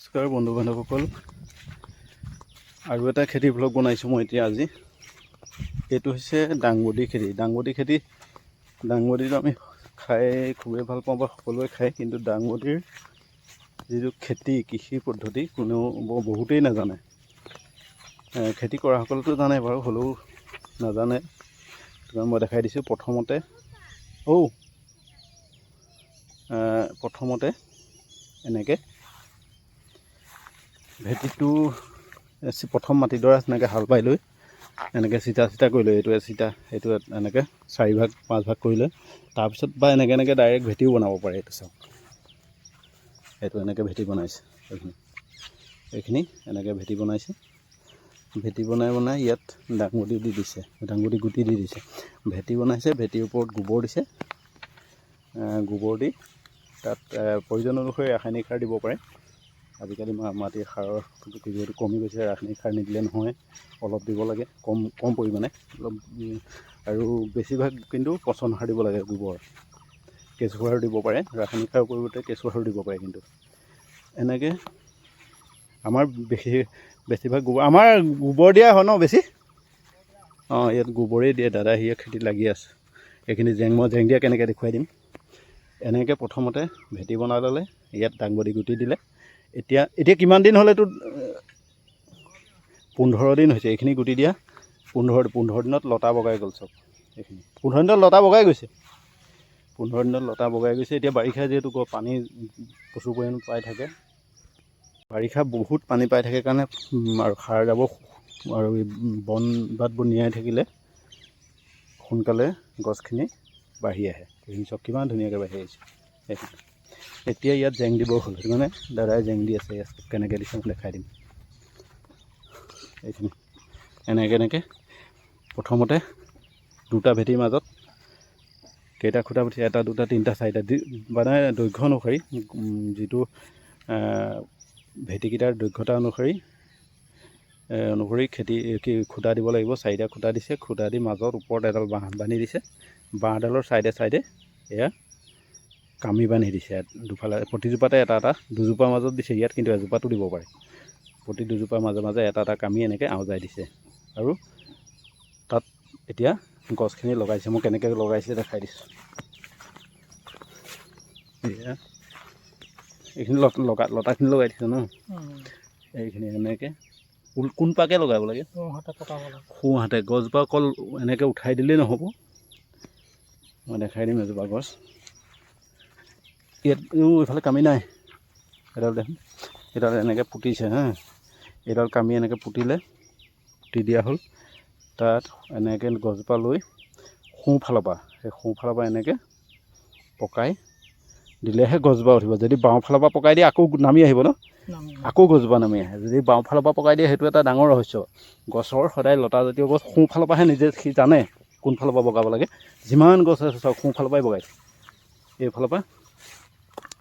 নমস্কাৰ বন্ধু বান্ধৱসকল, আৰু এটা খেতিৰ ব্লগ বনাইছোঁ মই এতিয়া আজি। এইটো হৈছে দাংবডী খেতি। দাংবডী খেতি, দাংবডীটো আমি খাই খুবেই ভাল পাওঁ বা সকলোৱে খায়, কিন্তু দাংবডীৰ যিটো খেতি, কৃষি পদ্ধতি কোনেও বহুতেই নাজানে। খেতি কৰাসকলেতো জানে বাৰু, হ'লেও নাজানে, সেইটো কাৰণে মই দেখাই দিছোঁ। প্ৰথমতে প্ৰথমতে এনেকৈ ভেটিটো প্ৰথম মাটিডৰা এনেকৈ হাল বাই লৈ এনেকৈ চিটা চিটা কৰি লৈ, এইটো চিটা, এইটো এনেকৈ চাৰিভাগ পাঁচভাগ কৰি লৈ, তাৰপিছত বা এনেকৈ এনেকৈ ডাইৰেক্ট ভেটিও বনাব পাৰে। এইটো চাওক, এইটো এনেকৈ ভেটি বনাইছে। এইখিনি এইখিনি এনেকৈ ভেটি বনাইছে। ভেটি বনাই বনাই ইয়াত দাংবডী দি দিছে, দাংবডী গুটি দি দিছে। ভেটি বনাইছে, ভেটিৰ ওপৰত গোবৰ দিছে। গোবৰ দি তাত প্ৰয়োজন অনুসৰি ৰাসায়নিক সাৰ দিব পাৰে। আজিকালি মাটিৰ সাৰৰ যিহেতু কমি গৈছে, ৰাসায়নিক সাৰ নিদিলে নহয়, অলপ দিব লাগে, কম কম পৰিমাণে অলপ, আৰু বেছিভাগ কিন্তু পচন সাৰ দিব লাগে, গোবৰ, কেঁচু সাৰো দিব পাৰে। ৰাসায়নিক সাৰৰ পৰিৱৰ্তে কেঁচু সাৰো দিব পাৰে। কিন্তু এনেকৈ আমাৰ বেছিভাগ গোবৰ, আমাৰ গোবৰ দিয়া হয় ন বেছি। অঁ, ইয়াত গোবৰেই দিয়ে। দাদা সি খেতিত লাগি আছে। এইখিনি জেং, মই জেং দিয়া কেনেকৈ দেখুৱাই দিম। এনেকৈ প্ৰথমতে ভেটি বনাই ল'লে, ইয়াত দাংবডী গুটি দিলে। এতিয়া এতিয়া কিমান দিন হ'লে এইটো? 15 দিন হৈছে এইখিনি গুটি দিয়া। 15 দিনত লতা বগাই গ'ল চব। এইখিনি 15 দিনত লতা বগাই গৈছে। 15 দিনত লতা বগাই গৈছে। এতিয়া বাৰিষা যিহেতু পানী প্ৰচুৰ পৰিমাণে পাই থাকে, বাৰিষা বহুত পানী পাই থাকে কাৰণে আৰু সাৰ যাব আৰু এই বন বাতবোৰ নিয়াই থাকিলে সোনকালে গছখিনি বাঢ়ি আহে। এইখিনি চব কিমান ধুনীয়াকৈ বাঢ়ি আহিছে এইখিনি। এতিয়া ইয়াত জেং দিব হ'ল, সেইটো কাৰণে দাদাই জেং দি আছে। ইয়াত কেনেকৈ দিছে মই দেখাই দিম। এইখিনি এনেকৈ এনেকৈ প্ৰথমতে দুটা ভেটিৰ মাজত কেইটা খুঁটা পুতিছে? এটা, দুটা, তিনিটা, চাৰিটা, মানে দৈৰ্ঘ্য অনুসৰি, যিটো ভেটিকেইটাৰ দৈৰ্ঘ্যতা অনুসৰি খেতি কি খুঁটা দিব লাগিব। চাৰিটা খুঁটা দিছে। খুঁটা দি মাজত ওপৰত এডাল বাঁহ বান্ধি দিছে। বাঁহডালৰ ছাইডে ছাইডে এয়া কামি বান্ধি দিছে। ইয়াত দুফালে প্ৰতিজোপাতে এটা এটা, দুজোপাৰ মাজত দিছে ইয়াত, কিন্তু এজোপাতো দিব পাৰে। প্ৰতি দুজোপাৰ মাজে মাজে এটা এটা কামি এনেকৈ আওজাই দিছে আৰু তাত এতিয়া গছখিনি লগাইছে। মই কেনেকৈ লগাইছে দেখাই দিছোঁ। এয়া এইখিনি লগা লতাখিনি লগাই দিছে ন। এইখিনি এনেকৈ কোন পাকে লগাব লাগে? সোঁহাতে পকাব লাগে। সোঁহাতে। গছজোপা অকল এনেকৈ উঠাই দিলেই নহ'ব। মই দেখাই দিম এজোপা গছ। ইয়াত এইফালে কামি নাই। এডাল দেখোন, এডাল এনেকৈ পুতিছে। হা, এইডাল কামি এনেকৈ পুতিলে, পুতি দিয়া হ'ল। তাত এনেকৈ গছজোপা লৈ সোঁফালৰ পৰা, সেই সোঁফালৰ পৰা এনেকৈ পকাই দিলেহে গছজোপা উঠিব। যদি বাওঁফালৰ পৰা পকাই দিয়ে, আকৌ নামি আহিব ন? নামি। আকৌ গছজোপা নামি আহে যদি বাওঁফালৰ পৰা পকাই দিয়ে। সেইটো এটা ডাঙৰ ৰহস্য। গছৰ সদায় লতাজাতীয় গছ সোঁফালৰ পৰাহে, নিজে সি জানে কোনফালৰ পৰা বগাব লাগে। যিমান গছ আছে চব সোঁফালৰ পৰাই বগাইছে। এইফালৰ পৰা,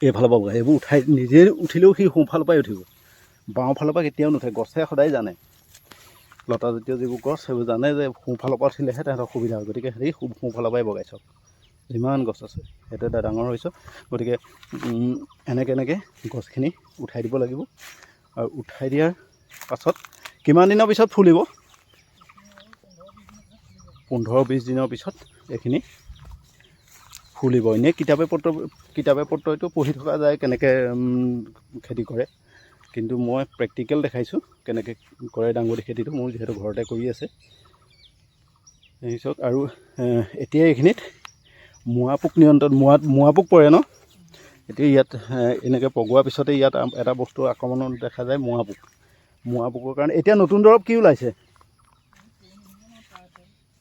এইফালৰ পৰা বগাই এইবোৰ উঠাই, নিজে উঠিলেও সি সোঁফালৰ পৰাই উঠিব, বাওঁফালৰ পৰা কেতিয়াও নুঠে। গছে সদায় জানে, লতাজাতীয় যিবোৰ গছ সেইবোৰ জানে যে সোঁফালৰ পৰা উঠিলেহে তাহাঁতৰ সুবিধা হয়। গতিকে সেই সোঁফালৰ পৰাই বগাই চব যিমান গছ আছে। সেইটো এটা ডাঙৰ ৰহস্য। গতিকে এনেকৈ এনেকৈ গছখিনি উঠাই দিব লাগিব আৰু উঠাই দিয়াৰ পাছত কিমান দিনৰ পিছত ফুলিব? 15-20 দিনৰ পিছত এইখিনি ফুলিব। এনেই কিতাপে পত্ৰইতো পঢ়ি থকা যায় কেনেকৈ খেতি কৰে, কিন্তু মই প্ৰেক্টিকেল দেখাইছোঁ কেনেকৈ কৰে দাংবডী খেতিটো। মোৰ যিহেতু ঘৰতে কৰি আছে। চাওক, আৰু এতিয়া এইখিনিত মোৱা পোক নিয়ন্ত্ৰণ, মোৱা পোক পৰে ন। এতিয়া ইয়াত এনেকৈ পগোৱাৰ পিছতে ইয়াত এটা বস্তু আক্ৰমণত দেখা যায়, মোৱা পোক। মোৱা পোকৰ কাৰণে এতিয়া নতুন দৰৱ কি ওলাইছে?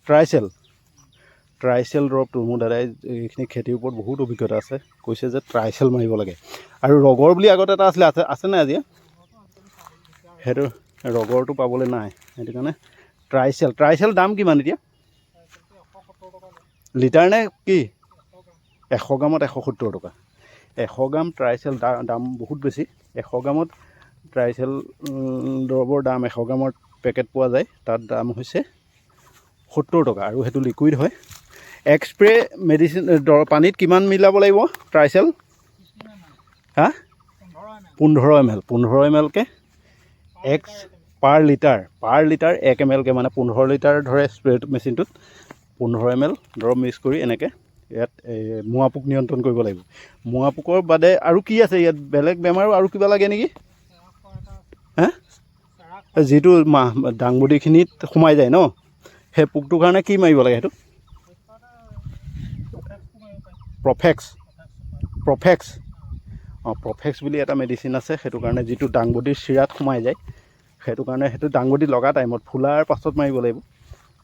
ট্ৰাইচেল। ট্ৰাইচেল দৰৱটো, মোৰ দাদাই এইখিনি খেতিৰ ওপৰত বহুত অভিজ্ঞতা আছে, কৈছে যে ট্ৰাইচেল মাৰিব লাগে। আৰু ৰগৰ বুলি আগতে এটা আছিলে, আছে আছে নাই আজি? সেইটো ৰগৰটো পাবলৈ নাই। সেইটো কাৰণে ট্ৰাইচেল। ট্ৰাইচেল দাম কিমান এতিয়া? 170 টকা। লিটাৰ নে কি? 100 গ্ৰামত 170 টকা। 100 গ্ৰাম ট্ৰাইচেল দাম বহুত বেছি। 100 গ্ৰামত ট্ৰাইচেল দৰৱৰ দাম, 100 গ্ৰামৰ পেকেট পোৱা যায়, তাত দাম হৈছে 70 টকা আৰু সেইটো লিকুইড হয়। এক স্প্ৰে মেডিচিন দৰৱ পানীত কিমান মিলাব লাগিব ট্ৰাইচেল? হা? 15। 15 ml, 15 ml কৈ এক পাৰ লিটাৰ 1 ml কৈ, মানে 15 লিটাৰ ধৰে স্প্ৰে মেচিনটোত, 15 ml দৰৱ মিক্স কৰি এনেকৈ ইয়াত এই মোৱা পোক নিয়ন্ত্ৰণ কৰিব লাগিব। মোৱা পোকৰ বাদে আৰু কি আছে ইয়াত? বেলেগ বেমাৰো আৰু কিবা লাগে নেকি? হা, যিটো মাহ দাংবডিখিনিত সোমাই যায় ন, সেই পোকটোৰ কাৰণে কি মাৰিব লাগে সেইটো? প্ৰফেক্স, প্ৰফেক্স, অঁ, প্ৰফেক্স বুলি এটা মেডিচিন আছে। সেইটো কাৰণে যিটো দাংবডিৰ চিৰাত সোমাই যায়, সেইটো কাৰণে সেইটো দাংবডি লগা টাইমত ফুলাৰ পাছত মাৰিব লাগিব।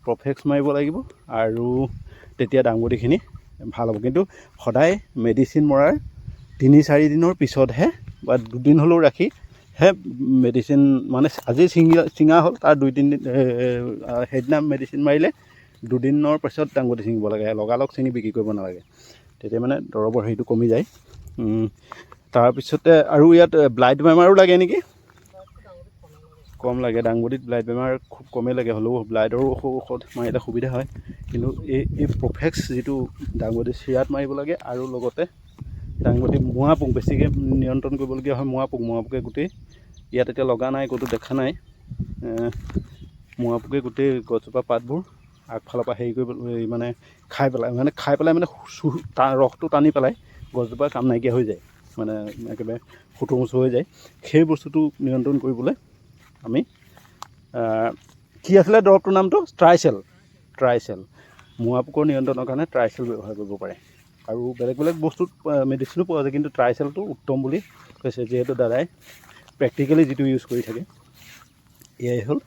প্ৰফেক্স মাৰিব লাগিব আৰু তেতিয়া দাংবডিখিনি ভাল হ'ব। কিন্তু সদায় মেডিচিন মৰাৰ 3-4 দিনৰ পিছতহে বা দুদিন হ'লেও ৰাখিহে মেডিচিন, মানে আজি ছিঙি ছিঙা হ'ল, তাৰ 2-3 দিন, সেইদিনা মেডিচিন মাৰিলে দুদিনৰ পিছত দাংবডি ছিঙিব লাগে। লগালগ ছিঙি বিক্ৰী কৰিব নালাগে। তেতিয়া মানে দৰৱৰ হেৰিটো কমি যায়। তাৰপিছতে আৰু ইয়াত ব্লাইট বেমাৰো লাগে নেকি? কম লাগে। দাংবডিত ব্লাইট বেমাৰ খুব কমেই লাগে। হ'লেও ব্লাইটৰো ঔষধ মাৰিলে সুবিধা হয়। কিন্তু এই প্ৰফেক্স যিটো দাংবডি চিৰাত মাৰিব লাগে আৰু লগতে দাংবডি মোৱা পোক বেছিকৈ নিয়ন্ত্ৰণ কৰিবলগীয়া হয়। মোৱা পোক, মোৱা পোকে গোটেই ইয়াত এতিয়া লগা নাই, ক'তো দেখা নাই। মোৱা পোকে গোটেই গছজোপা পাতবোৰ আগফালৰ পৰা হেৰি কৰিব, এই মানে খাই পেলাই, মানে খাই পেলাই, মানে তাৰ ৰসটো টানি পেলাই গছজোপা কাম নাইকিয়া হৈ যায়, মানে একেবাৰে সুঁথুৰ মুচুৰ হৈ যায়। সেই বস্তুটো নিয়ন্ত্ৰণ কৰিবলৈ আমি কি আছিলে দৰৱটোৰ নামটো? ট্ৰাইচেল, ট্ৰাইচেল। মোৱা পোকৰ নিয়ন্ত্ৰণৰ কাৰণে ট্ৰাইচেল ব্যৱহাৰ কৰিব পাৰে। আৰু বেলেগ বেলেগ বস্তুত মেডিচিনো পোৱা যায়, কিন্তু ট্ৰাইচেলটো উত্তম বুলি কৈছে, যিহেতু দাদাই প্ৰেক্টিকেলি যিটো ইউজ কৰি থাকে। এয়াই হ'ল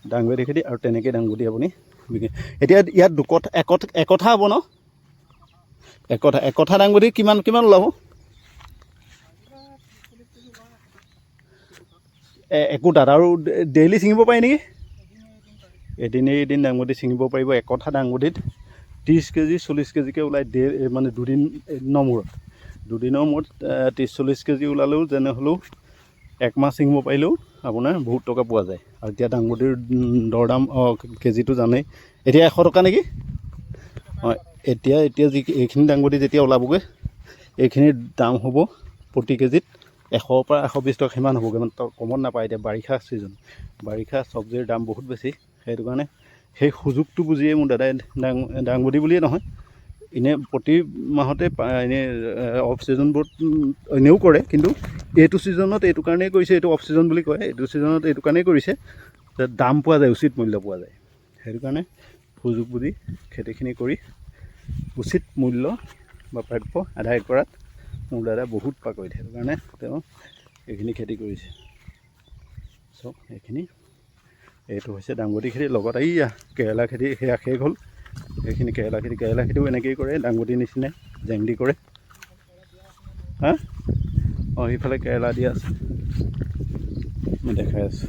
দাংবডি খেতি আৰু তেনেকৈ দাংবডি আপুনি বিকে। এতিয়া ইয়াত দুকঠা, একঠা, একঠা হ'ব ন? একঠা, একঠা দাংবডি কিমান কিমান ওলাব? একোটাত আৰু ডেইলি ছিঙিব পাৰি নেকি? এদিন এৰি এদিন দাংবডি ছিঙিব পাৰিব। একঠা দাংবডিত 30 কেজি, 40 কেজিকৈ ওলায় ডে, মানে দুদিনৰ মূৰত, দুদিনৰ মূৰত 30-40 কেজি ওলালেও যেনে হ'লেও একমাহ ছিঙিব পাৰিলেও আপোনাৰ বহুত টকা পোৱা যায়। আৰু এতিয়া দাংবডিৰ দৰ দাম, অঁ, কেজিটো জানেই, এতিয়া 100 টকা নেকি? অঁ, এতিয়া এতিয়া যি এইখিনি দাংবডি যেতিয়া ওলাবগৈ, এইখিনিৰ দাম হ'ব প্ৰতি কেজিত 100ৰ পৰা 120 টকা, সিমান হ'বগৈ। মানে কমত নাপায়। এতিয়া বাৰিষা ছিজন, বাৰিষা চব্জিৰ দাম বহুত বেছি। সেইটো কাৰণে সেই সুযোগটো বুজিয়ে মোৰ দাদাই দাংবডি বুলিয়ে নহয়, এনেই প্ৰতি মাহতে এনেই অফ ছিজনবোৰত এনেও কৰে। কিন্তু এইটো ছিজনত এইটো কাৰণেই কৰিছে, এইটো অফ ছিজন বুলি কয়, এইটো ছিজনত এইটো কাৰণেই কৰিছে যে দাম পোৱা যায়, উচিত মূল্য পোৱা যায়। সেইটো কাৰণে সুযোগ বুজি খেতিখিনি কৰি উচিত মূল্য বা প্ৰাপ্য আদায় কৰাত মোৰ দাদা বহুত পাকৈত। সেইটো কাৰণে তেওঁ এইখিনি খেতি কৰিছে। চাওক এইখিনি, এইটো হৈছে দাংবডি খেতি। লগত এইয়া কেৰেলা খেতি, সেয়া শেষ হ'ল। এইখিনি কেৰেলা খেতি। কেৰেলা খেতিও এনেকেই কৰে, দাংবডিৰ নিচিনাই জেং দি কৰে। হা, অঁ, সেইফালে কেৰেলা দিয়া আছে, মই দেখাই আছোঁ।